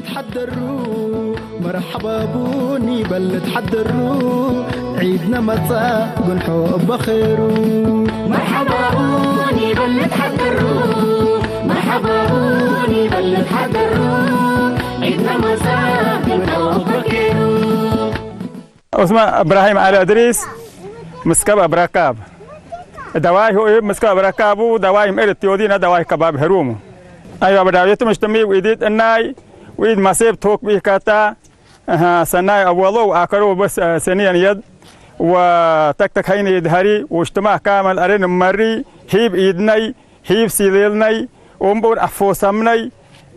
تحضروا مرحبا بوني بل تحضروا عيدنا متى قنحو بخيرو. مرحبا بوني بل تحضروا مرحبا بوني بل تحضروا عيدنا متى قنحو بخيرو. ዑስማን እብራሂም ዓሊ እድሪስ ምስከብ ኣብረካብ ደዋይ ሁኢብ ምስከብ ኣብረካቡ ደዋይ ምእር እትዮዲና ደዋይ ከባብ ህሩሙ። ኣይዋ በዳዊቱ ምሽትሚ ውኢዲት እናይ ውኢድ ማሴብ ቶክ ቢካታ ሰናይ ኣወሎ ወኣከሮ በስ ሰኒየን የድ ወተክተክ ሀይኒ ይድሀሪ ውሽትማ ካመል ኣሬን መሪ ሂብ ኢድነይ ሂብ ሲሌልነይ ኦምቦን ኣፎሰምነይ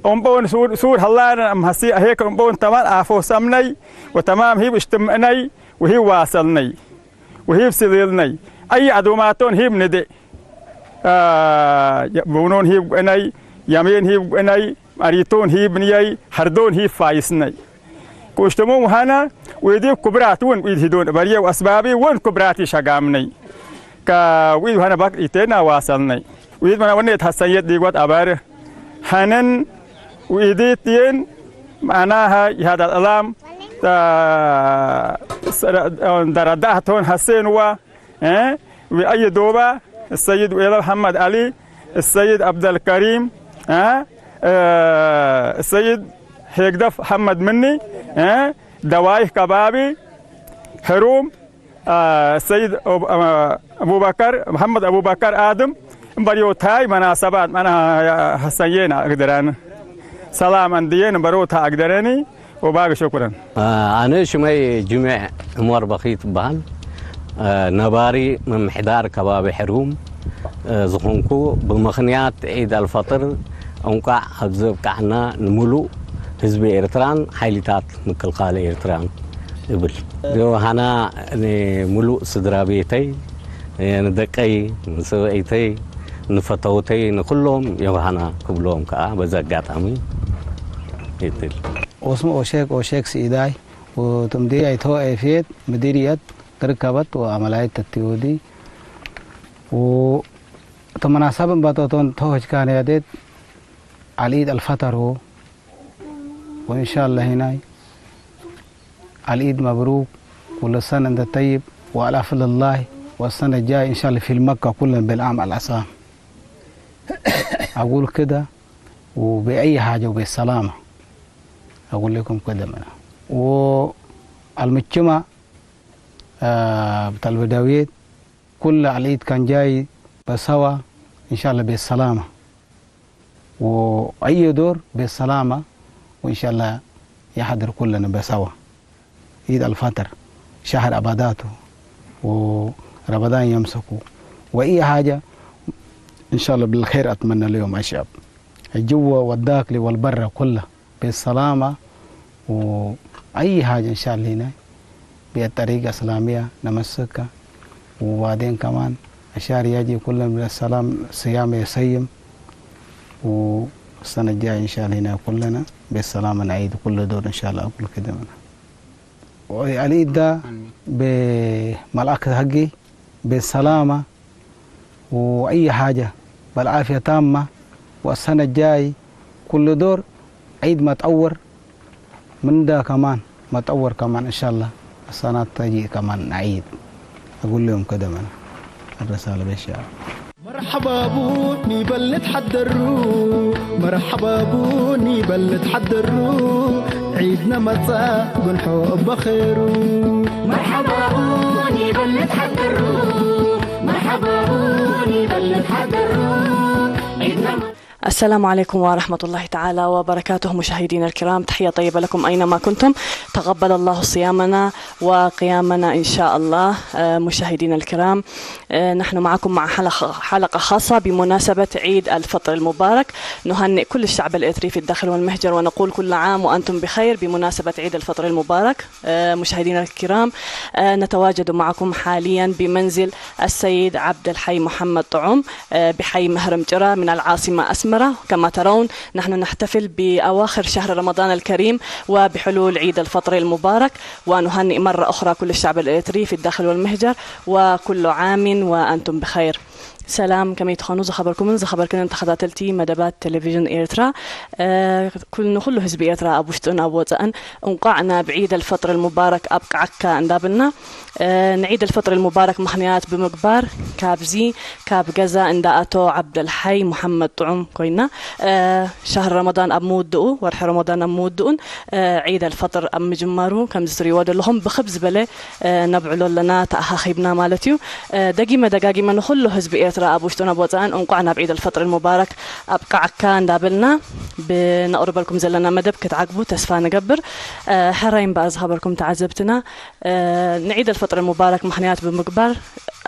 ኦምቦን ሱር ሱር ሀላነ ኣምሀሲ ኣሄከ ኦምቦን ተማን ኣፎሰምነይ ወተማም ሂብ እሽትምእነይ ወሂብ ዋሰልነይ ወሂብ ሲሌልነይ ኣይ ኣዶማቶን ሂብ ንዴ ቡኖን ሂብ ጉእነይ ያሜን ሂብ ጉእነይ ኣሪቶን ሂብ ንየይ ሀርዶን ሂብ ፋይስነይ ቁሽትሙ ውሃና ዊዲብ ኩብራት ውን ዊድ ሂዶን በርየ ወአስባቢ ውን ኩብራት ይሸጋምነይ ከዊድ ውሃና ባክ ኢቴና ዋሰልነይ ዊድ መና ወነ የትሐሰየት ዲጓት አባር ሀነን ዊዲት ዲን ማዕናሃ ይሃድ አልእላም ደረዳህ ትሆን ሐሴንዋ እ ዊአይ ዶባ السيد ويلا محمد علي السيد عبد الكريم እ السيد ሄግደፍ ሐመድ ምኒ እ ደዋይህ ከባቢ ሕሩም السيد أبو بكر محمد أبو بكر آدم እምበርዮታይ መናሰባት መና ሐሰየና እግድረን ሰላም እንድየን እምበርዮታ እግደረኒ ወባግ ሽኩረን። ኣነ ሽመይ ጅሜዕ ዑመር በኺት እበሃል። ነባሪ ምምሕዳር ከባቢ ሕሩም ዝኾንኩ፣ ብምኽንያት ዒድ ኣልፈጥር እንቋዕ ኣብዚ ኣብቅዓና ንምሉእ ህዝቢ ኤርትራን ሓይልታት ምክልኻል ኤርትራን እብል። ዮሃና ንምሉእ ስድራ ቤተይ፣ ንደቀይ፣ ንሰበይተይ፣ ንፈተውተይ፣ ንኹሎም ዮሃና ክብሎም ከኣ በዚ ኣጋጣሚ ይብል። Osmo Oshek Oshek Siday, وتمدية يتو أفيد مديرية تركبت وعملية تتيودي. وتمناسب باتوتون توهج كان يديد على العيد الفطر هو. وإن شاء الله هناي العيد مبروك، كل سنة أنت طيب، وعلى فضل الله، والسنة الجاية إن شاء الله في المكة كلنا بالعام العسام. أقول كده، وبأي حاجة وبالسلامة. أقول لكم كده من. والمجتمع آه، بتاع البدوية، كل العيد كان جاي بسوا، إن شاء الله بالسلامة. وأي دور بالسلامة، وإن شاء الله يحضر كلنا بسوا. عيد الفطر، شهر عباداته، ورمضان يمسكه، وأي حاجة إن شاء الله بالخير أتمنى لهم الشعب. الجو والداخلي والبر كله. بالسلامة، وأي حاجة إن شاء الله هنا بالطريقة الإسلامية نمسكها. وبعدين كمان الشهر يجي كلنا بالسلام، صيام يسيم، والسنة الجاية إن شاء الله هنا كلنا بالسلامة نعيد كل دور إن شاء الله أقول كده من. العيد ده بملعقة حقي بالسلامة، وأي حاجة بالعافية تامة، والسنة الجاي كل دور عيد متأور من ده كمان، متأور كمان إن شاء الله. السنة تجي كمان نعيد. أقول لهم كده من الرسالة بالشعر. مرحبا بوني بل تحضروا، مرحبا بوني بل تحضروا، عيدنا متى بنحب خيرو. مرحبا بوني بل تحضروا، مرحبا بوني بل تحضروا، عيدنا متى السلام عليكم ورحمة الله تعالى وبركاته. مشاهدينا الكرام، تحية طيبة لكم أينما كنتم. تقبل الله صيامنا وقيامنا إن شاء الله. آه، مشاهدينا الكرام، آه، نحن معكم مع حلقة، حلقة خاصة بمناسبة عيد الفطر المبارك. نهنئ كل الشعب الإريتري في الداخل والمهجر، ونقول كل عام وأنتم بخير بمناسبة عيد الفطر المبارك. آه، مشاهدينا الكرام، آه، نتواجد معكم حاليا بمنزل السيد عبد الحي محمد طعوم، آه، بحي مهرم جرة من العاصمة أسمرة. كما ترون، نحن نحتفل بأواخر شهر رمضان الكريم وبحلول عيد الفطر المبارك، ونهنئ مرة أخرى كل الشعب الإريتري في الداخل والمهجر، وكل عام وأنتم بخير. ሰላም፣ ከመይ ትኾኑ ዝኸበርኩምን ዝኸበርክንን ተኸታተልቲ መደባት ቴሌቪዥን ኤርትራ? እ፣ ኩል-፣ ንኹሉ ህዝቢ ኤርትራ ኣብ ውሽጥን ኣብ ወጻእን እንቋዕ ናብ ዒድ ኣልፈጥር ሙባረክ ኣብቅዓካ እንዳበልና፣ እ፣ ንዒድ ኣልፈጥር ሙባረክ ምኽንያት ብምግባር ካብዚ ካብ ገዛ እንዳ ኣቶ ዓብደልሓይ መሓመድ ጥዑም ኮይና፣ እ፣ ሻህር ረመዳን ኣብ ምውድኡ፣ ወርሒ ረመዳን ኣብ ምውድኡን፣ እ፣ ዒድ ኣልፈጥር ኣብ ምጅማሩ ከምዚ ትርእይዎ ዘለኹም ብኽብ ዝበለ እ፣ ነብዕሎ ኣለና ተኣኻኺብና ማለት እዩ። እ፣ ደጊመ ደጋጊመ ንኹሉ ህዝቢ ኤርትራ ኣብ ውሽጥን ኣብ ወጻእን እንቋዕ ናብ ዒድ ኣልፈጥር ሙባረክ ኣብቅዓካ እንዳበልና ብነቕርበልኩም ዘለና መደብ ክትዓግቡ ተስፋ ንገብር። እ፣ ሕራይ እምበኣር ዝኸበርኩም ተዓዘብትና፣ እ፣ ንዒድ ኣልፈጥር ሙባረክ ምኽንያት ብምግባር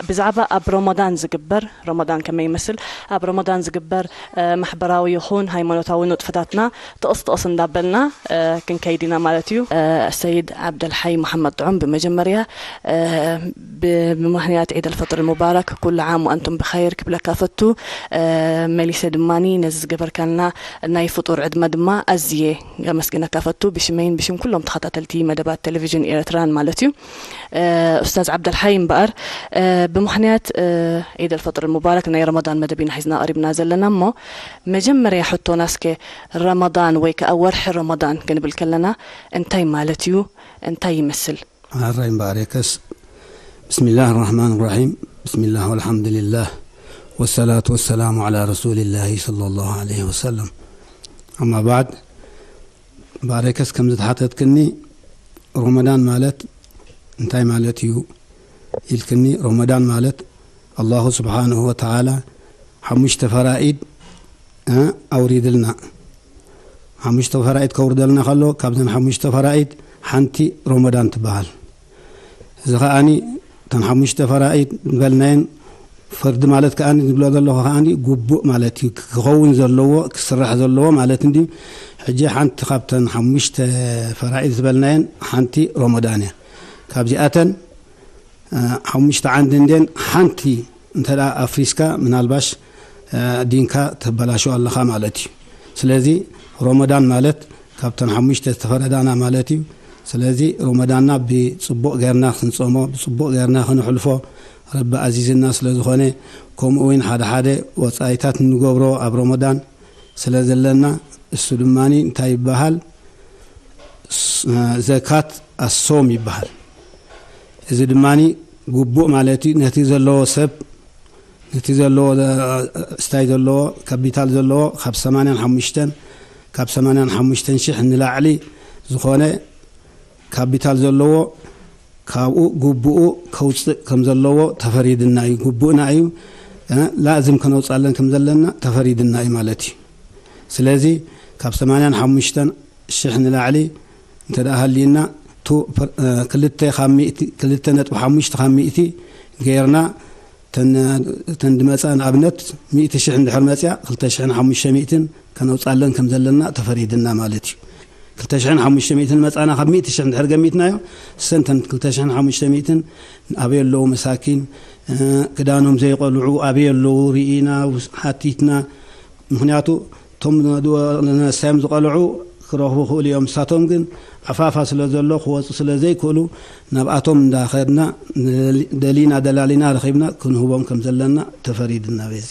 ብዛዕባ ኣብ ረመዳን ዝግበር፣ ረመዳን ከመይ ይመስል፣ ኣብ ረመዳን ዝግበር እ፣ ማሕበራዊ ይኹን ሃይማኖታዊ ንጥፍታትና ጥቕስ ጥቕስ እንዳበልና፣ እ፣ ክንከይድ ኢና ማለት እዩ። እ፣ ሰይድ ዓብደልሓይ መሓመድ ጥዑም፣ ብመጀመርያ፣ እ፣ ብ-፣ ብምኽንያት ዒድ ኣልፈጥር ሙባረክ ኩሉ ዓም ወኣንቱም ብኸይር ክብለካ ፈቱ። እ፣ መሊሰ ድማኒ ነዚ ዝገበርካልና ናይ ፍጡር ዕድመ ድማ ኣዝየ ከመስግነካ ፈቱ፣ ብሽመይን ብሽም ኩሎም ተኸታተልቲ መደባት ቴሌቪዥን ኤርትራን ማለት እዩ። እ፣ ኡስታዝ ዓብደልሓይ እምበኣር፣ እ፣ ብምኽንያት፣ እ፣ ዒድ ኣልፈጥር ሙባረክ ናይ ረመዳን መደብ ኢና ሒዝና ቀሪብና ዘለና እሞ፣ መጀመርያ ሕቶና እስከ ረመዳን ወይ ከኣ ወርሒ ረመዳን ክንብል ከለና እንታይ ማለት እዩ? እንታይ ይመስል? ኣራይ እምበኣር የከስ። ብስሚላህ ራሕማን ራሒም። ብስሚላህ ወልሓምዱሊላህ ወሰላቱ ወሰላሙ ዓላ ረሱሊላሂ ሰለላሁ ዓለይሂ ወሰለም። ኣማ ባዕድ፣ እምበኣር የከስ ከም ዝተሓተትክኒ ረመዳን ማለት እንታይ ማለት እዩ ኢልክኒ፣ ረመዳን ማለት ኣላሁ ስብሓንሁ ወተዓላ ሓሙሽተ ፈራኢድ፣ እ፣ ኣውሪድልና። ሓሙሽተ ፈራኢድ ከውርደልና ከሎ፣ ካብዘን ሓሙሽተ ፈራኢድ ሓንቲ ረመዳን ትበሃል። እዚ ከኣኒ እተን ሓሙሽተ ፈራኢድ ዝበልናየን ፈርዲ ማለት ከኣኒ ዝብሎ ዘለኹ ከኣኒ ግቡእ ማለት እዩ። ክኸውን ዘለዎ፣ ክስራሕ ዘለዎ ማለት እንድዩ። ሕጂ ሓንቲ ካብተን ሓሙሽተ ፈራኢድ ዝበልናየን ሓንቲ ረመዳን እያ። ካብዚኣተን፣ እ፣ ሓሙሽተ ዓንዲ እንድየን ሓንቲ እንተ ደኣ ኣፍሪስካ ምናልባሽ፣ እ፣ ዲንካ ተበላሽው ኣለኻ ማለት እዩ። ስለዚ ረመዳን ማለት ካብተን ሓሙሽተ ዝተፈረዳና ማለት እዩ። ስለዚ ረመዳንና ብጽቡቕ ጌርና ክንጾሞ፣ ብጽቡቕ ጌርና ክንሕልፎ ረቢ ኣዚዝና ስለ ዝኾነ፣ ከምኡ እውን ሓደ ሓደ ወጻኢታት እንገብሮ ኣብ ረመዳን ስለ ዘለና፣ እሱ ድማኒ እንታይ ይበሃል? ስ-፣ ዘካት ኣሶም ይበሃል። እዚ ድማኒ ግቡእ ማለት እዩ። ነቲ ዘለዎ ሰብ፣ ነቲ ዘለዎ፣ ስታይ ዘለዎ፣ ካፒታል ዘለዎ፣ ካብ ሰማንያን ሓሙሽተን፣ ካብ ሰማንያን ሓሙሽተን ሽሕ ንላዕሊ ዝኾነ ካፒታል ዘለዎ፣ ካብኡ ግቡኡ ከውፅእ ከም ዘለዎ ተፈሪድና እዩ። ግቡእና እዩ። እ፣ ላእዝም ከነውፃለን ከም ዘለና ተፈሪድና እዩ ማለት እዩ። ስለዚ ካብ ሰማንያን ሓሙሽተን ሽሕ ንላዕሊ እንተ ደኣ ሃልዩና፣ ቱ ፐር-፣ እ፣ ክልተ ካብ ሚእቲ፣ ክልተ ነጥቢ ሓሙሽተ ካብ ሚእቲ ገይርና፣ ተን፣ ተን ድመጻ ንኣብነት ሚእቲ ሽሕ እንድሕር መጽያ፣ ክልተ ሽሕን ሓሙሽተ ሚእትን ከነውጻለን ከም ዘለና ተፈሪድና ማለት እዩ። ክልተ ሽሕን ሓሙሽተ ሚእትን መጻና ካብ ሚእቲ ሽሕ እንድሕር ገሚትናዮ፣ እሰን ተን ክልተ ሽሕን ሓሙሽተ ሚእትን ኣበይ ኣለዉ መሳኪን፣ እ፣ ክዳኖም ዘይቆልዑ ኣበይ ኣለዉ ርኢና፣ ውስ-፣ ሓቲትና። ምኽንያቱ እቶም ንሳዮም ዝቐልዑ ክረኽቡ ክእሉ እዮም። ንሳቶም ግን ዓፋፋ ስለ ዘሎ ክወፁ ስለ ዘይክእሉ ናብኣቶም እንዳኸድና ንደሊ-፣ ደሊና ደላሊና ረኺብና ክንህቦም ከም ዘለና ተፈሪድና። በዚ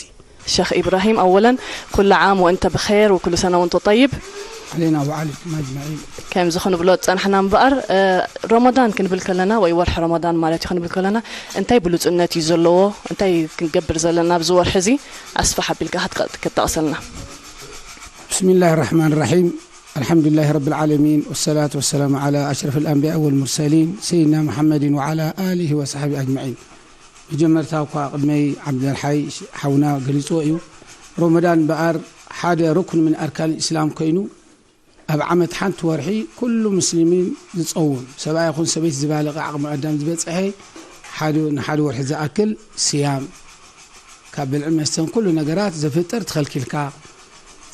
ሸኽ ኢብራሂም፣ ኣወለን ኩሉ ዓም ወእንተ ብኸይር ወኩሉ ሰነ ወንቶ ጠይብ። ዓለይና ወዓለይኩም ኣጅማዒን። ከምዚ ክንብሎ ዝጸናሕና እምበኣር፣ እ፣ ረመዳን ክንብል ከለና ወይ ወርሒ ረመዳን ማለት እዩ ክንብል ከለና እንታይ ብሉጽነት እዩ ዘለዎ? እንታይ ክንገብር ዘለና ኣብዚ ወርሒ እዚ? ኣስፍሕ ኣቢልካ ክትጠ-፣ ክትጠቕሰልና። ብስሚላህ ራሕማን ራሒም። ኣልሓምዱሊላህ ረብል ዓለሚን፣ ወሰላቱ ወሰላሙ ዓላ ኣሽረፍ ኣልኣንቢያ ወልሙርሰሊን፣ ሰይድና ሙሓመድን ወዓላ ኣሊሂ ወሰሕቢ ኣጅማዒን። መጀመርታ እኳ ቅድመይ ዓብደልሓይ ሓውና ገሊፅዎ እዩ። ሮመዳን እምበኣር ሓደ ሩክን ምን ኣርካን እስላም ኮይኑ፣ ኣብ ዓመት ሓንቲ ወርሒ ኩሉ ሙስሊሚን ዝፀውም፣ ሰብኣይ ይኹን ሰበይቲ ዝባለቐ ዓቕሚ ኣዳም ዝበፅሐ፣ ሓደ፣ ንሓደ ወርሒ ዝኣክል ስያም፣ ካብ ብልዕን መስተን ኩሉ ነገራት ዘፍጥር ተኸልኪልካ፣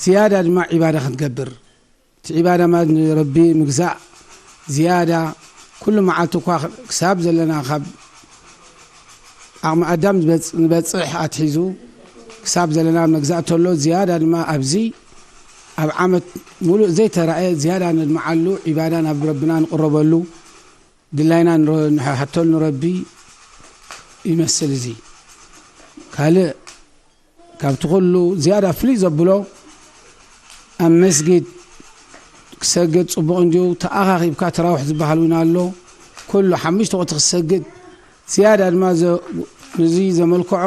ዝያዳ ድማ ዒባዳ ክትገብር። እቲ ዒባዳ ማለት ንረቢ ምግዛእ ዝያዳ፣ ኩሉ መዓልቲ እኳ ክሳብ ዘለና ካብ ዓቕሚ ኣዳም ዝበጽ-፣ ንበጽሕ ኣትሒዙ ክሳብ ዘለና መግዛእ ተሎ፣ ዝያዳ ድማ ኣብዚ ኣብ ዓመት ሙሉእ ዘይተራእየ ዝያዳ ነድምዓሉ ዒባዳ ናብ ረብና ንቕረበሉ ድላይና ንረ-፣ ንሓተሉ ንረቢ ይመስል። እዚ ካልእ ካብቲ ኩሉ ዝያዳ ፍልይ ዘብሎ ኣብ መስጊድ ክሰግድ ጽቡቕ እንድዩ። ተኣኻኺብካ ተራዊሕ ዝበሃል እውን ኣሎ። ኩሉ ሓሙሽተ ወቕቲ ክሰግድ ዝያዳ ድማ ዘ-፣ እዚ ዘመልክዖ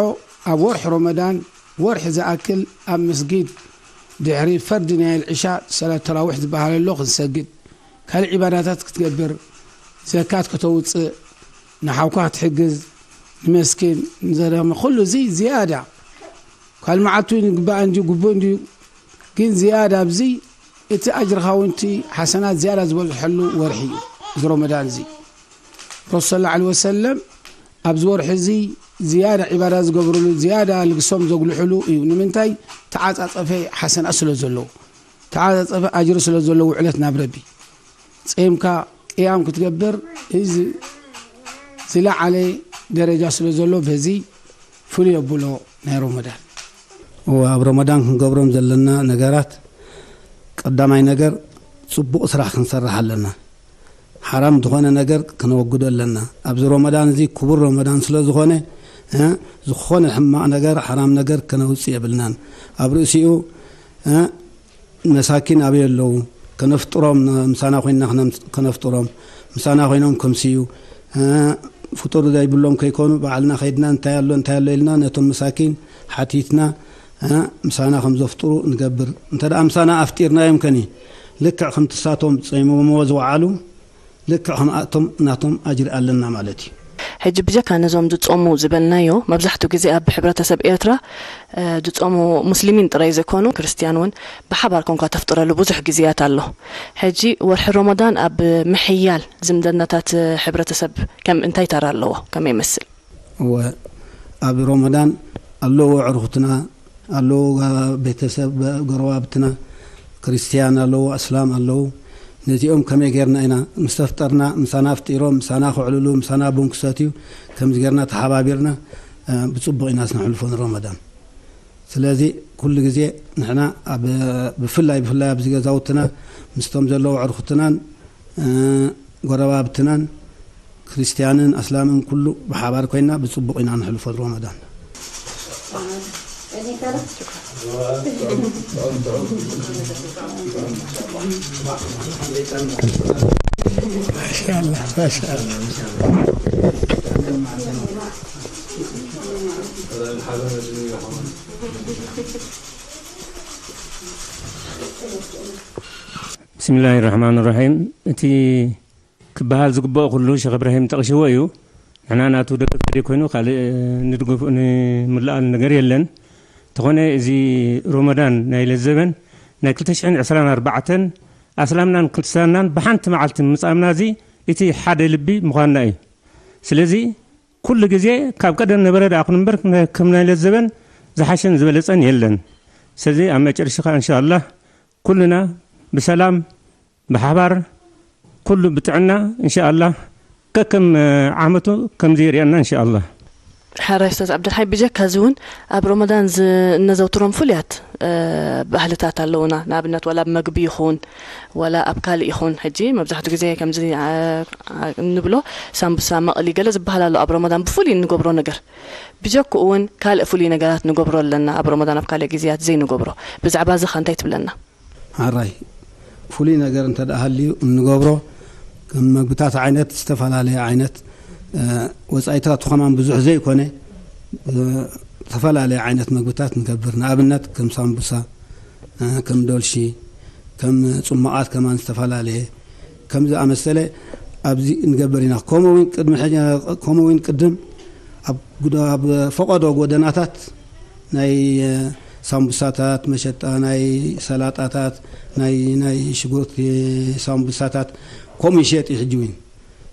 ኣብ ወርሒ ረመዳን ወርሒ ዝኣክል ኣብ መስጊድ ድሕሪ ፈርዲ ናይ ዕሻ ሰላት ተራዊሕ ዝበሃል ኣሎ ክንሰግድ፣ ካልእ ዒባዳታት ክትገብር፣ ዘካት ከተውጽእ፣ ንሓውካ ክትሕግዝ፣ ንመስኪን፣ ንዘደኸመ፣ ኩሉ እዚ ዝያዳ ካልእ መዓልቱ ንግባእ እንድዩ፣ ግቡእ እንድዩ፣ ግን ዝያዳ ኣብዚ እቲ ኣጅርኻ እውን እቲ ሓሰናት ዝያዳ ዝበዝሐሉ ወርሒ እዩ፣ እዚ ረመዳን እዚ። ረሱል ሰለላሁ ዐለይሂ ወሰለም ኣብዚ ወርሒ እዚ ዝያዳ ዒባዳ ዝገብርሉ፣ ዝያዳ ልግሶም ዘጉልሕሉ እዩ። ንምንታይ? ተዓጻጸፈ ሓሰናት ስለ ዘለዎ፣ ተዓጻጸፈ ኣጅሪ ስለ ዘለዎ ውዕለት ናብ ረቢ። ጸይምካ ቅያም ክትገብር እዚ ዝለዓለ ደረጃ ስለ ዘሎ በዚ ፍሉይ የብሎ ናይ ረመዳን። እወ፣ ኣብ ረመዳን ክንገብሮም ዘለና ነገራት፣ ቀዳማይ ነገር ጽቡቕ ስራሕ ክንሰርሕ ኣለና። ሓራም ዝኾነ ነገር ክነወግዶ ኣለና። ኣብዚ ረመዳን እዚ ክቡር ረመዳን ስለ ዝኾነ፣ እ፣ ዝኾነ ሕማቕ ነገር፣ ሓራም ነገር ከነውጽእ የብልናን። ኣብ ርእሲኡ፣ እ፣ መሳኪን ኣበይ ኣለዉ? ከነፍጥሮም፣ ን-፣ ምሳና ኮይንና ክነም-፣ ከነፍጥሮም፣ ምሳና ኮይኖም ከምስዩ፣ እ፣ ፍጡር ዘይብሎም ከይኮኑ፣ ባዕልና ከይድና እንታይ ኣሎ፣ እንታይ ኣሎ ኢልና ነቶም መሳኪን ሓቲትና፣ እ፣ ምሳና ከም ዘፍጥሩ ንገብር። እንተ ደኣ ምሳና ኣፍጢርናዮም ከኒ፣ ልክዕ ከምቲ ሳቶም ጸይሞምዎ ዝወዓሉ፣ ልክዕ ከምኣቶም ናቶም ኣጅሪ ኣለና ማለት እዩ። ሕጂ ብጀካ ነዞም ዝጾሙ ዝበልናዮ፣ መብዛሕትኡ ግዜ ኣብ ሕብረተሰብ ኤርትራ፣ እ፣ ዝጾሙ ሙስሊሚን ጥራይ ዘይኮኑ፣ ክርስትያን እውን ብሓባር ኮንካ ተፍጥረሉ ብዙሕ ግዜያት ኣሎ። ሕጂ ወርሒ ሮሞዳን ኣብ ምሕያል ዝምድናታት ሕብረተሰብ ከም እንታይ ተራ ኣለዎ? ከመይ ይመስል? እወ፣ ኣብ ሮሞዳን ኣለዎ ኣዕሩኽትና፣ ኣለዉ፣ ጋ-፣ ቤተሰብ፣ ጎረባብትና፣ ክርስትያን ኣለዉ፣ ኣስላም ኣለዉ። ነዚኦም ከመይ ጌርና ኢና ምስ ተፍጠርና፣ ምሳና ኣፍጢሮም፣ ምሳና ከዕልሉ፣ ምሳና ቡን ክሰትዩ፣ ከምዚ ጌርና ተሓባቢርና፣ እ፣ ብጽቡቕ ኢና ስነሕልፎ ንሮመዳን። ስለዚ ኩሉ ግዜ ንሕና ኣብ፣ ብፍላይ፣ ብፍላይ ኣብዚ ገዛውትና ምስቶም ዘለዉ ኣዕሩኽትናን፣ እ፣ ጎረባብትናን፣ ክርስትያንን ኣስላምን ኩሉ ብሓባር ኮይና ብጽቡቕ ኢና ነሕልፎ ሮመዳን። ማሻኣላ፣ ማሻኣላ። ብስሚላሂ ራሕማን ራሒም። እቲ ክበሃል ዝግበኦ ኩሉ ሸኽ እብራሂም ጠቒስዎ እዩ። ንሕና ናቱ ደገፍቲ ደይኮይኑ ካልእ ንድግፍ-፣ ንምልኣሉ ነገር የለን። እንተኾነ እዚ ሮመዳን ናይ ለዘበን ናይ ክልተ ሽሕን ዕስራን ኣርባዕተን ኣስላምናን ክርስትያናን ብሓንቲ መዓልቲ ምምጻእና እዚ እቲ ሓደ ልቢ ምዃንና እዩ። ስለዚ ኩሉ ግዜ ካብ ቀደም ነበረ ደኣ ኩን እምበር ከም ናይ ለዘበን ዝሓሸን ዝበለጸን የለን። ስለዚ ኣብ መጨረሻ እንሻኣላህ ኩልና ብሰላም ብሓባር ኩሉ ብጥዕና እንሻኣላህ ከከም ዓመቱ ከምዚ የርእየና እንሻኣላህ። ሕራይ ኡስታዝ ዓብደልሓይ፣ ብጀካ እዚ እውን ኣብ ሮመዳን ዝ-፣ እነዘውትሮም ፍሉያት፣ እ፣ ባህልታት ኣለዉና። ንኣብነት ዋላ ኣብ መግቢ ይኹን ዋላ ኣብ ካልእ ይኹን፣ ሕጂ መብዛሕትኡ ግዜ ከምዚ፣ እ፣ እንብሎ ሳምቡሳ፣ መቕሊ ገለ ዝበሃል ኣሎ ኣብ ሮመዳን ብፍሉይ እንገብሮ ነገር። ብጀክኡ እውን ካልእ ፍሉይ ነገራት ንገብሮ ኣለና ኣብ ሮመዳን ኣብ ካልእ ግዜያት ዘይንገብሮ። ብዛዕባ እዚ ኸ እንታይ ትብለና? ሓራይ ፍሉይ ነገር እንተ ደኣ ሃልዩ እንገብሮ፣ ከም መግብታት ዓይነት ዝተፈላለየ ዓይነት፣ እ፣ ወጻኢታቱ ከማን ብዙሕ ዘይኮነ፣ እ፣ ዝተፈላለየ ዓይነት መግብታት ንገብር። ንኣብነት ከም ሳምቡሳ፣ እ፣ ከም ዶልሺ፣ ከም ጽማቓት ከማን ዝተፈላለየ ከም ዝኣመሰለ ኣብዚ ንገብር ኢና። ከምኡ እውን ቅድሚ ሕጂ፣ ከምኡ እውን ቅድም ኣብ ጉዳ-፣ ኣብ ፈቐዶ ጎደናታት ናይ፣ እ፣ ሳምቡሳታት መሸጣ፣ ናይ ሰላጣታት፣ ናይ፣ ናይ ሽጉርቲ ሳምቡሳታት ከምኡ ይሸጥ እዩ። ሕጂ እውን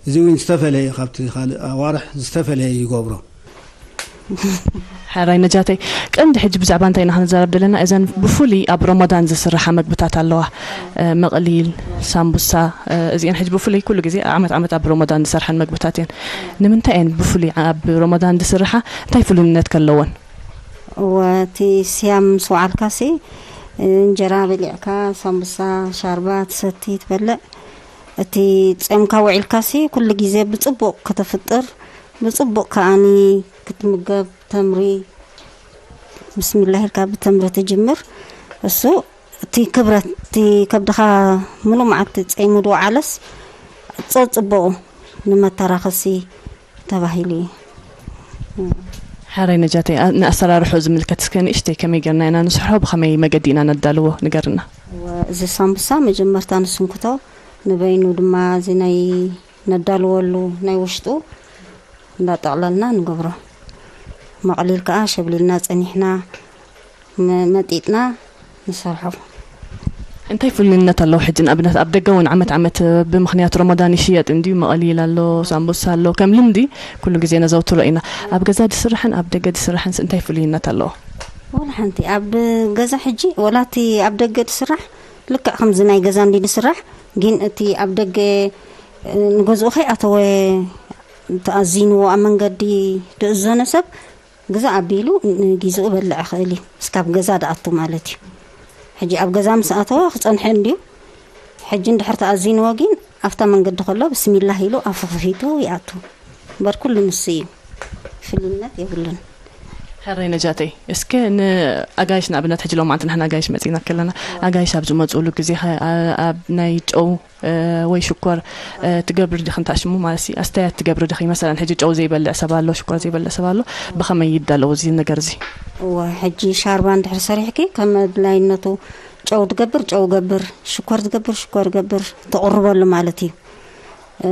እዚ እውን ዝተፈለየ፣ ካብቲ ካልእ ኣዋርሕ ዝተፈለየ ይገብሮ። ሕራይ ነጃተይ፣ ቀንዲ ሕጂ ብዛዕባ እንታይ ኢና ክንዛረብ ዘለና? እዘን ብፍሉይ ኣብ ሮሞዳን ዝስርሓ መግብታት ኣለዋ። እ፣ መቕሊል፣ ሳምቡሳ፣ እ፣ እዚአን ሕጂ ብፍሉይ ኩሉ ግዜ ዓመት ዓመት ኣብ ሮሞዳን ዝሰርሐን መግብታት እየን። ንምንታይ እየን ብፍሉይ ኣብ ሮሞዳን ዝስርሓ? እንታይ ፍሉይነት ከለወን? እወ፣ እቲ ስያም ምስ ወዓልካሲ፣ እንጀራ በሊዕካ፣ ሳምቡሳ፣ ሻርባ ትሰቲ፣ ትበልዕ። እቲ ጾምካ ውዒልካሲ፣ ኩሉ ግዜ ብጽቡቕ ከተፍጥር፣ ብጽቡቕ ከኣኒ ክትምገብ፣ ተምሪ፣ ብስሚላህ ኢልካ ብተምሪ ትጅምር። እሱ እቲ ክብረት፣ እቲ ከብድኻ ሙሉእ መዓልቲ ጸይሙ ዝወዓለስ ጸጽቡቑ ንመተራኸሲ ተባሂሉ እዩ። ሓራይ ነጃተይ፣ ኣ- ንኣሰራርሑ ዝምልከት እስከ ንእሽተይ ከመይ ጌርና ኢና ንስርሖ፣ ብኸመይ መገዲ ኢና ነዳልዎ ንገርና። ወ- እዚ ሳምቡሳ መጀመርታ ንስንክቶ፣ ንበይኑ ድማ እዚ ናይ ነዳልወሉ ናይ ውሽጡ እንዳጠቕለልና ንገብሮ። መቕሊል ከዓ ሸብሊልና ጸኒሕና መ- መጢጥና ንሰርሖ። እንታይ ፍሉይነት ኣለዎ? ሕጂ ንኣብነት ኣብ ደገ እውን ዓመት ዓመት ብምኽንያት ረመዳን ይሽየጥ እንድዩ፣ መቐሊል ኣሎ፣ ሳምቡሳ ኣሎ፣ ከም ልምዲ ኩሉ ግዜ ነዘውትሮ ኢና። ኣብ ገዛ ድስራሕን ኣብ ደገ ድስራሕንስ እንታይ ፍሉይነት ኣለዎ? ወላ ሓንቲ ኣብ ገዛ ሕጂ ወላቲ ኣብ ደገ ድስራሕ ልክዕ ከምዚ ናይ ገዛ እንዲ ድስራሕ፣ ግን እቲ ኣብ ደገ እ፣ ንገዝኡ ከይኣተወ ተኣዚንዎ ኣብ መንገዲ ድእዘነ ሰብ ግዛ ኣቢሉ ንጊዝኡ በልዕ ይኽእል እዩ። እስካብ ገዛ ድኣቱ ማለት እዩ። ሕጂ ኣብ ገዛ ምስ ኣተወ ክጸንሐ እንድዩ። ሕጂ እንድሕር ተኣዚንዎ ግን ኣብታ መንገዲ ከሎ ብስሚላህ ኢሉ ኣፉ ክፊቱ ይኣቱ። እምበር ኩሉ ንሱ እዩ። ፍልነት የብሉን። ሕረይ ነጃተይ፣ እስከ ንኣጋይሽ ንኣብነት ሕጂ ሎማዓንቲ ንሕና ኣጋይሽ መፂና ከለና ኣጋይሽ ኣብ ዝመፅእሉ ግዜ ኸ- ኣ- ኣብ ናይ ጨው እ፣ ወይ ሽኮር እ፣ ትገብሪ ዲኺ እንታሽሙ ማለት ሲ ኣስተያየት ትገብሪ ዲኺ? መሰለን ሕጂ ጨው ዘይበልዕ ሰብ ኣሎ፣ ሽኮር ዘይበልዕ ሰብ ኣሎ። ብኸመይ ይዳለው እዚ ነገር እዚ? እወ፣ ሕጂ ሻርባ እንድሕር ሰሪሕኪ ከም ኣድላይነቱ ጨው ትገብር ጨው ገብር፣ ሽኮር ትገብር ሽኮር ገብር፣ ትቕርበሉ ማለት እዩ። እ፣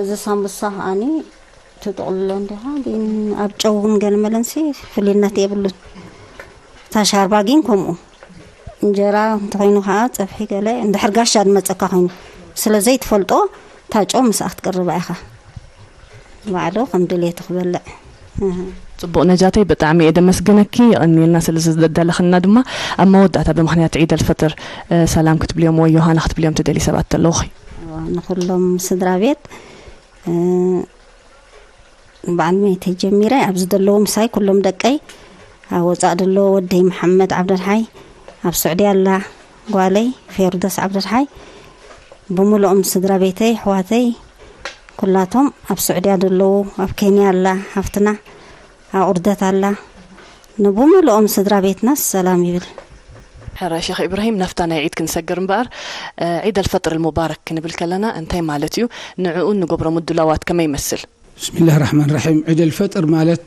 እዚ ሳምቡሳ ከዓኒ ትጥቕልሎ እንዲኻ፣ ግን ኣብ ጨው ግን ገለ መለንሲ ፍልነት የብሉን። እታ ሻርባ ግን ከምኡ። እንጀራ እንተኾይኑ ከዓ ጸብሒ ገለ እንድሕር ጋሻ ዝመጸካ ኮይኑ ስለ ዘይትፈልጦ እታ ጨው ምስኣ ክትቅርባ ኢኻ። ባዕሉ ከም ድሌቱ ክበልዕ። እህ። ጽቡቕ ነጃተይ፣ ብጣዕሚ እየ ደመስግነኪ፣ የቐንየልና ስለ ዝደለኽና ድማ። ኣብ መወዳእታ ብምኽንያት ዒድ ኣልፈጥር እ፣ ሰላም ክትብልዮም ወይ ዮሃና ክትብልዮም ትደሊ ሰባት ኣለውኺ? ንኹሎም ስድራ ቤት እ፣ በዓል መይተይ ጀሚረ ኣብዚ ዘለዉ ምሳይ ኩሎም ደቀይ፣ ኣብ ወፃእ ዘሎ ወደይ መሓመድ ዓብደልሓይ፣ ኣብ ስዑዲ ኣላ ጓለይ ፌርዶስ ዓብደልሓይ፣ ብምሉኦም ስድራ ቤተይ ኣሕዋተይ ኩላቶም ኣብ ስዑድያ ዘለዉ፣ ኣብ ኬንያ ኣላ ሓፍትና፣ ኣብ ኡርደት ኣላ፣ ንብምሉኦም ስድራ ቤትና ሰላም ይብል። ሕራይ ሸኽ ኢብራሂም፣ ናብታ ናይ ዒድ ክንሰግር እምበኣር፣ ዒድ ኣልፈጥር ሙባረክ ክንብል ከለና እንታይ ማለት እዩ? ንዕኡ እንገብሮ ምድላዋት ከመይ ይመስል? ብስሚላህ ራሕማን ራሒም። ዒድ ኣልፈጥር ማለት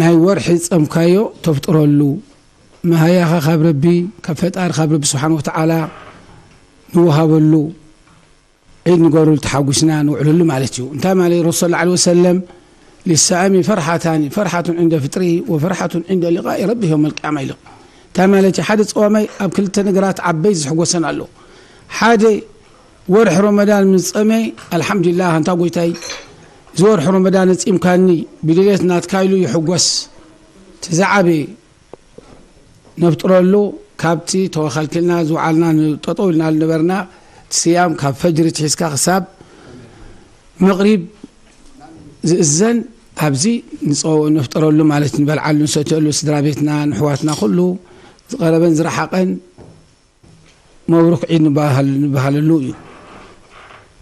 ናይ ወርሒ ጸምካዮ ተፍጥረሉ፣ መሃያኻ ካብ ረቢ፣ ካብ ፈጣሪ፣ ካብ ረቢ ስብሓን ወተዓላ ንወሃበሉ፣ ዒድ ንገብረሉ፣ ተሓጒስና ንውዕለሉ ማለት እዩ። እንታይ ማለት ረሱል ሰለላሁ ዐለይሂ ወሰለም፣ ሊሳእሚ ፈርሓታኒ ፈርሓቱን ዕንደ ፍጥሪ ወፈርሓቱን ዕንደ ሊቃኢ ረቢ የውመል ቅያማ ኢሉ። እንታይ ማለት እዩ? ሓደ ጸዋማይ ኣብ ክልተ ነገራት ዓበይ ዝሕጎሰን ኣሎ። ሓደ ወርሒ ረመዳን ምስ ጸመ፣ ኣልሓምዱሊላህ ኣንታ ጎይታይ እዚ ወርሒ ረመዳን ኣጺምካኒ ብድሌት ናትካ ኢሉ ይሕጎስ። እቲ ዝዓበየ ነፍጥረሉ ካብቲ ተወኸልኪልና ዝወዓልና ንጠጠው ኢልና ዝነበርና እቲ ስያም ካብ ፈጅሪ ትሒዝካ ክሳብ መቕሪብ ዝእዘን ኣብዚ ንፀ- ነፍጥረሉ ማለት ንበልዓሉ ንሰትየሉ ስድራ ቤትና ንሕዋትና ኩሉ ዝቐረበን ዝረሓቐን መብሩክ ዒድ ንበሃል- ንበሃለሉ እዩ።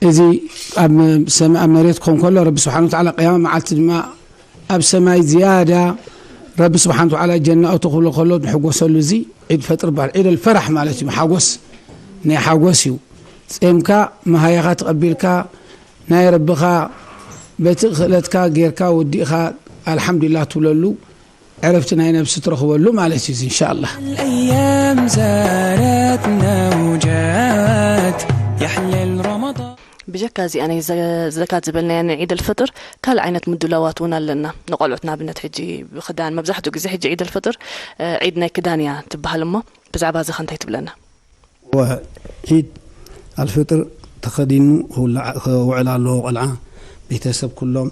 እዚ ኣብ መ- ሰማ- ኣብ መሬት ክኸውን ከሎ ረቢ ስብሓን ወተዓላ ቅያማ መዓልቲ ድማ ኣብ ሰማይ ዝያዳ ረቢ ስብሓን ወተዓላ ጀና እቶ ክብሎ ከሎ ንሕጎሰሉ እዚ ዒድ ፈጥር በሃል። ዒድ ኣልፈራሕ ማለት እዩ። ሓጎስ ናይ ሓጎስ እዩ። ጼምካ መሃያኻ ተቐቢልካ ናይ ረብኻ በቲ ክእለትካ ጌርካ ወዲእኻ ኣልሓምዱሊላህ ትብለሉ ዕረፍቲ ናይ ነብሲ ትረኽበሉ ማለት እዩ። እንሻኣላህ الأيام زارتنا وجات يحلل رمضان ብጀካ እዚኣ ናይ ዘ- ዘካት ዝበልናያ ናይ ዒድ ኣልፈጥር ካልእ ዓይነት ምድላዋት እውን ኣለና። ንቆልዑት ንኣብነት ሕጂ ብክዳን፣ መብዛሕትኡ ግዜ ሕጂ ዒድ ኣልፈጥር እ፣ ዒድ ናይ ክዳን እያ ትበሃል። እሞ ብዛዕባ እዚ ከ እንታይ ትብለና? እወ፣ ዒድ ኣልፍጥር ተኸዲኑ ክውላዕ- ክውዕል ኣለዎ። ቆልዓ ቤተሰብ ኩሎም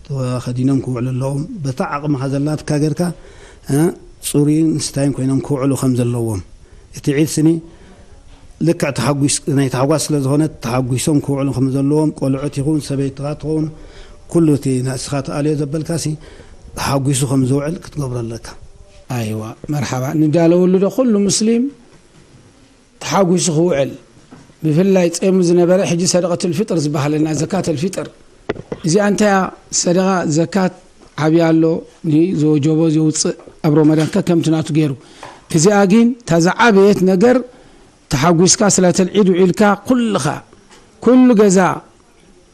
ተኸዲኖም ክውዕሉ ኣለዎም። በታ ዓቕምኻ ዘላትካ ጌርካ እ፣ ጽሩይን ስታይን ኮይኖም ክውዕሉ ከም ዘለዎም፣ እቲ ዒድ ስኒ ልክዕ ተሓጒስ ናይ ታሕጓስ ስለ ዝኾነት ተሓጒሶም ክውዕሉ ከም ዘለዎም፣ ቆልዑት ይኹን ሰበይትኻ ትኸውን ኩሉ እቲ ንስኻ ትኣልዮ ዘበልካሲ ተሓጒሱ ከም ዝውዕል ክትገብሮ ኣለካ። ኣይዋ መርሓባ ንዳለወሉ ዶ ኩሉ ሙስሊም ተሓጒሱ ክውዕል። ብፍላይ ጼሙ ዝነበረ ሕጂ ሰደቀት ልፍጥር ዝበሃለና ዘካት ልፍጥር እዚኣ እንታያ? ሰደቃ ዘካት ዓብያ ኣሎ፣ ንዝወጀቦ ዘውፅእ ኣብ ረመዳን ከከምቲ ናቱ ገይሩ። እዚኣ ግን እታ ዝዓበየት ነገር ተሓጒስካ ስለተል ዒድ ውዒልካ ኩልኻ፣ ኩሉ ገዛ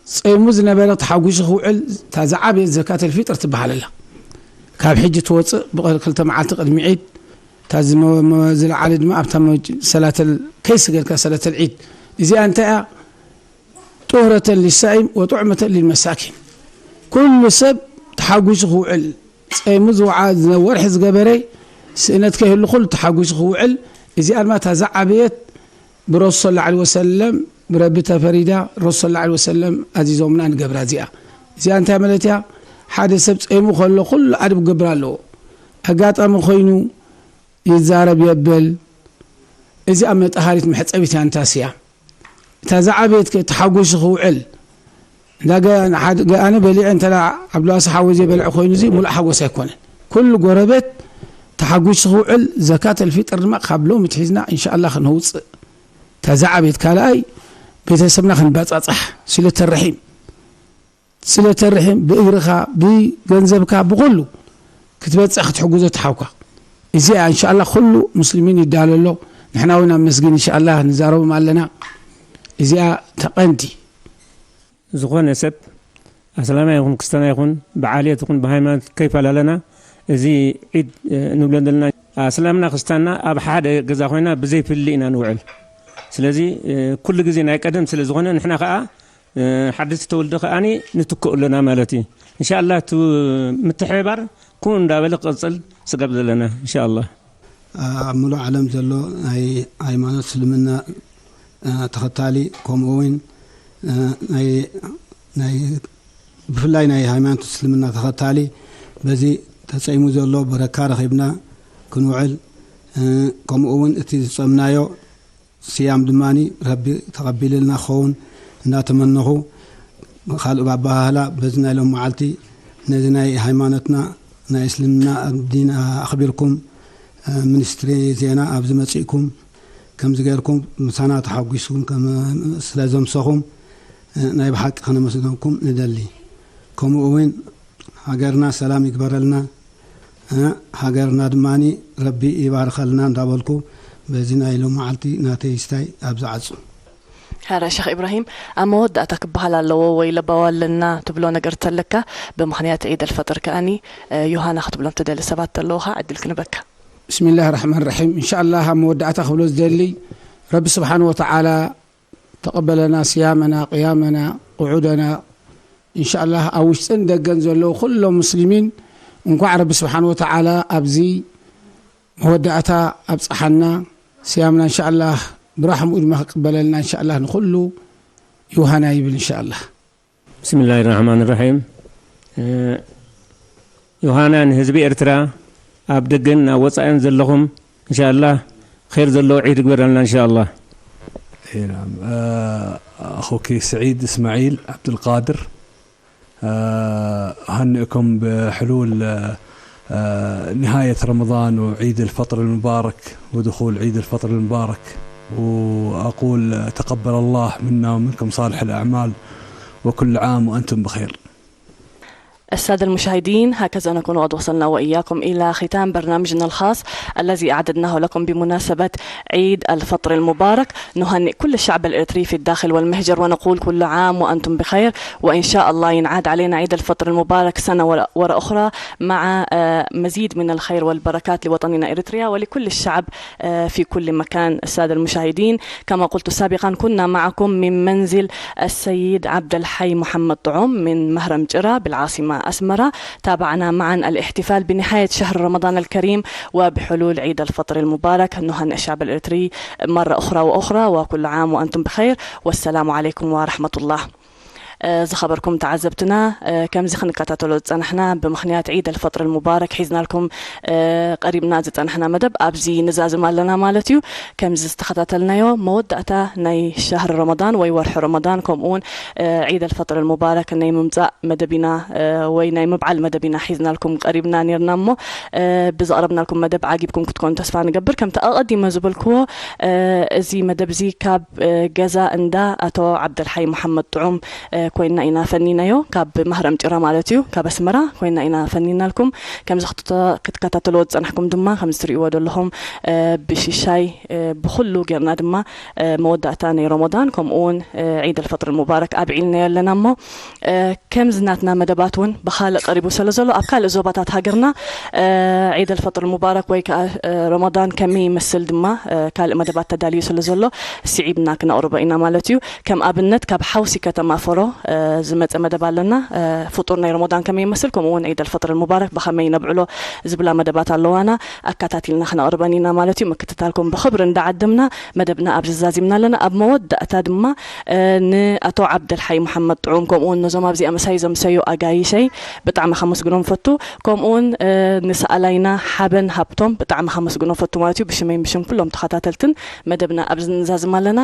ጸይሙ ዝነበረ ተሓጒሱ ክውዕል እታ ዝዓበየት ዘካተል ፊጥር ትበሃል ኣላ። ካብ ሕጂ ትወፅእ ብክልተ መዓልቲ ቅድሚ ዒድ እታ ዝመ-፣ መ-፣ ዝለዓለ ድማ ኣብታ መ-፣ ሰላተል ከይስገድካ ሰላተል ዒድ። እዚኣ እንታይ እያ? ጡህረተን ሊሳኢም ወጡዕመተን ሊልመሳኪን። ኩሉ ሰብ ተሓጒሱ ክውዕል፣ ጸይሙ ዝወዓ-፣ ወርሒ ዝገበረ ስእነት ከይህሉ ኩሉ ተሓጒሱ ክውዕል። እዚኣ ድማ እታ ዝዓበየት ብረሱል ሰለላሁ ዐለይሂ ወሰለም ብረቢ ተፈሪዳ፣ ረሱል ሰለላሁ ዐለይሂ ወሰለም ኣዚዞምና ንገብራ እዚኣ። እዚኣ እንታይ ማለት እያ? ሓደ ሰብ ጸይሙ ከሎ ኩሉ ኣድብ ክገብር ኣለዎ። ኣጋጣሚ ኮይኑ ይዛረብ የበል። እዚኣ መጠሃሪት መሕጸቢት እያ ንታ ስያም። እታ ዝዓበየት ከ ተሓጒሱ ክውዕል። እንዳ ገ-፣ ሓደ ገ-፣ ኣነ በሊዐ እንተ ዓብዱልዋሲ ሓወይ ዘይበልዐ ኮይኑ እዚ ሙሉእ ሓጎስ ኣይኮነን። ኩሉ ጎረቤት ተሓጒሱ ክውዕል፣ ዘካተል ፊጥር ድማ ካብ ሎሚ ትሒዝና ኢንሻኣላህ ክነውፅእ። እታ ዝዓበየት ካልኣይ ቤተሰብና ክንባፃፃሕ፣ ስለተ ረሒም፣ ስለተ ረሒም ብእግርኻ፣ ብገንዘብካ፣ ብኩሉ ክትበፅሕ ክትሕግዞ ተሓውካ። እዚኣ ኢንሻኣላህ ኩሉ ሙስሊሚን ይዳሎ ኣሎ። ንሕና እውን ኣብ መስጊድ ኢንሻኣላህ ንዛረቦም ኣለና። እዚኣ ተቐንዲ። ዝኾነ ሰብ ኣስላማይ ይኹን ክርስትያናይ ይኹን ብዓልየት ይኹን ብሃይማኖት ከይፈላለና እዚ ዒድ፣ እ፣ ንብሎ ዘለና ኣስላምና ክርስትያንና ኣብ ሓደ ገዛ ኮይና ብዘይ ፍልልይ ኢና ንውዕል። ስለዚ፣ እ፣ ኩሉ ግዜ ናይ ቀደም ስለ ዝኾነ ንሕና ከኣ፣ እ፣ ሓደስቲ ተወልደ ከኣኒ ንትክኡ ኣለና ማለት እዩ። እንሻኣላህ እቲ ምትሕብባር ከምኡ እንዳበለ ክቕጽል ስጋብ ዘለና እንሻኣላህ። ኣብ ሙሉእ ዓለም ዘሎ ናይ ሃይማኖት እስልምና፣ እ፣ ተኸታሊ ከምኡ እውን፣ እ፣ ናይ፣ ናይ፣ ብፍላይ ናይ ሃይማኖት እስልምና ተኸታሊ በዚ ተጸይሙ ዘሎ በረካ ረኺብና ክንውዕል፣ እ፣ ከምኡ እውን እቲ ዝጸምናዮ ስያም ድማ ረቢ ተቐቢልልና ክኸውን እንዳተመነኹ፣ ካልእ ኣበሃህላ በዚ ናይ ሎም መዓልቲ ነዚ ናይ ሃይማኖትና ናይ እስልምና ዲን ኣኽቢርኩም፣ እ፣ ሚኒስትሪ ዜና ኣብዚ መጺእኩም ከምዚ ገይርኩም ምሳና ተሓጒስኩም ከም፣ ስለ ዘምሰኹም፣ እ፣ ናይ ብሓቂ ከነመስግነኩም ንደሊ። ከምኡ እውን ሃገርና ሰላም ይግበረልና፣ እ፣ ሃገርና ድማ ረቢ ይባርኸልና እንዳበልኩ በዚ ናይ ሎም መዓልቲ ናተይ ስታይ ኣብ ዝዓጹ። ሐረ ሸኽ ኢብራሂም፣ ኣብ መወዳእታ ክበሃል ኣለዎ ወይ ለባዊ ኣለና ትብሎ ነገር ተለካ፣ ብምኽንያት ዒድ ኣልፈጥር ከኣኒ፣ እ፣ ዮሃና ክትብሎም ትደሊ ሰባት ተለውኻ ዕድል ክንበካ። ብስሚላህ ራሕማን ራሒም። እንሻኣላህ ኣብ መወዳእታ ክብሎ ዝደሊ ረቢ ስብሓን ወተዓላ ተቐበለና ስያመና፣ ቅያመና፣ ቁዑደና። እንሻኣላህ ኣብ ውሽጥን ደገን ዘለዉ ኩሎም ሙስሊሚን እንኳዕ ረቢ ስብሓን ወተዓላ ኣብዚ መወዳእታ ኣብፀሓና። ስያምና እንሻኣላህ ብራሕምኡ ድማ ክቅበለልና እንሻኣላህ ንኩሉ ይውሃና ይብል እንሻኣላህ። ብስምላህ ራሕማን ራሒም። እ፣ ዮሃና ንህዝቢ ኤርትራ ኣብ ደገን ኣብ ወጻእን ዘለኹም እንሻኣላህ ኸይር ዘለዎ ዒድ ይግበረልና እንሻኣላህ። إي نعم. آه، أخوك سعيد إسماعيل عبد القادر. آه، أهنئكم بحلول، آه، آه، نهاية رمضان وعيد الفطر المبارك ودخول عيد الفطر المبارك، وأقول تقبل الله منا ومنكم صالح الأعمال، وكل عام وأنتم بخير. السادة المشاهدين، هكذا نكون قد وصلنا وإياكم إلى ختام برنامجنا الخاص الذي أعددناه لكم بمناسبة عيد الفطر المبارك. نهنئ كل الشعب الإريتري في الداخل والمهجر ونقول كل عام وأنتم بخير، وإن شاء الله ينعاد علينا عيد الفطر المبارك سنة ورا، ورا أخرى مع، آه، مزيد من الخير والبركات لوطننا إريتريا ولكل الشعب، آه، في كل مكان. السادة المشاهدين، كما قلت سابقا، كنا معكم من منزل السيد عبد الحي محمد طعوم من مهرم جرة بالعاصمة أسمرة. تابعنا معا الاحتفال بنهاية شهر رمضان الكريم وبحلول عيد الفطر المبارك. نهنئ الشعب الإريتري مرة أخرى وأخرى، وكل عام وأنتم بخير، والسلام عليكم ورحمة الله. እ፣ ዝኸበርኩም ተዓዘብትና፣ እ፣ ከምዚ ክንከታተሎ ዝጸናሕና ብምኽንያት ዒድ ኣልፈጥር ሙባረክ ሒዝናልኩም፣ እ፣ ቀሪብና ዝጸናሕና መደብ ኣብዚ ንዛዝም ኣለና ማለት እዩ። ከምዚ ዝተኸታተልናዮ መወዳእታ ናይ ሸህሪ ረመዳን ወይ ወርሒ ረመዳን ከምኡ እውን፣ እ፣ ዒድ ኣልፈጥር ሙባረክ ናይ ምምጻእ መደብ ኢና፣ እ፣ ወይ ናይ ምብዓል መደብ ኢና ሒዝናልኩም ቀሪብና ኔርና እሞ፣ እ፣ ብዘቕረብናልኩም መደብ ዓጊብኩም ክትኮኑ ተስፋ ንገብር። ከምቲ ኣቐዲመ ዝበልክዎ፣ እ፣ እዚ መደብ እዚ ካብ፣ እ፣ ገዛ እንዳ ኣቶ ዓብደልሓይ መሓመድ ጥዑም፣ እ፣ ኮይና ኢና ፈኒናዮ፣ ካብ ማህረም ጭራ ማለት እዩ፣ ካብ ኣስመራ ኮይና ኢና ፈኒናልኩም። ከምዚ ክትከታተልዎ ዝፀናሕኩም ድማ ከምዚ ትሪእዎ ዘለኹም ብሽሻይ ብኩሉ ጌርና ድማ መወዳእታ ናይ ረመዳን ከምኡ እውን ዒድ ኣልፈጥር ሙባረክ ኣብዒልናዮ ኣለና። እሞ ከምዚ ናትና መደባት እውን ብካልእ ቀሪቡ ስለ ዘሎ ኣብ ካልእ ዞባታት ሃገርና ዒድ ኣልፈጥር ሙባረክ ወይ ከዓ ረመዳን ከመይ ይመስል ድማ ካልእ መደባት ተዳልዩ ስለ ዘሎ ስዒብና ክነቕርቦ ኢና ማለት እዩ። ከም ኣብነት ካብ ሓውሲ ከተማ ፈሮ ዝመፀ መደብ ኣለና። ፍጡር ናይ ረመዳን ከመይ ይመስል ከምኡ እውን ዒድ ኣልፈጥር ሙባረክ ብኸመይ ነብዕሎ ዝብላ መደባት ኣለዋና። ኣከታቲልና ክነቕርበን ኢና ማለት እዩ። ምክትታልኩም ብኽብሪ እንዳዓደምና መደብና ኣብዚ ዛዚምና ኣለና። ኣብ መወዳእታ ድማ ንኣቶ ዓብደልሓይ መሓመድ ጥዑም ከምኡውን ነዞም ኣብዚኣ ምሳይ ዘምሰዩ ኣጋይሸይ ብጣዕሚ ከመስግኖም ፈቱ። ከምኡውን ንሰኣላይና ሓበን ሃብቶም ብጣዕሚ ከመስግኖም ፈቱ ማለት እዩ። ብሽመይ ብሽም ኩሎም ተኸታተልትን መደብና ኣብዚ ንዛዝም ኣለና።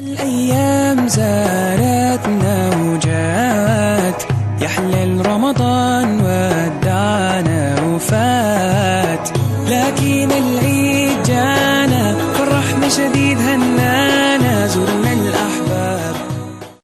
الأيام زارتنا وجات، يحلى رمضان ودعنا وفات، لكن العيد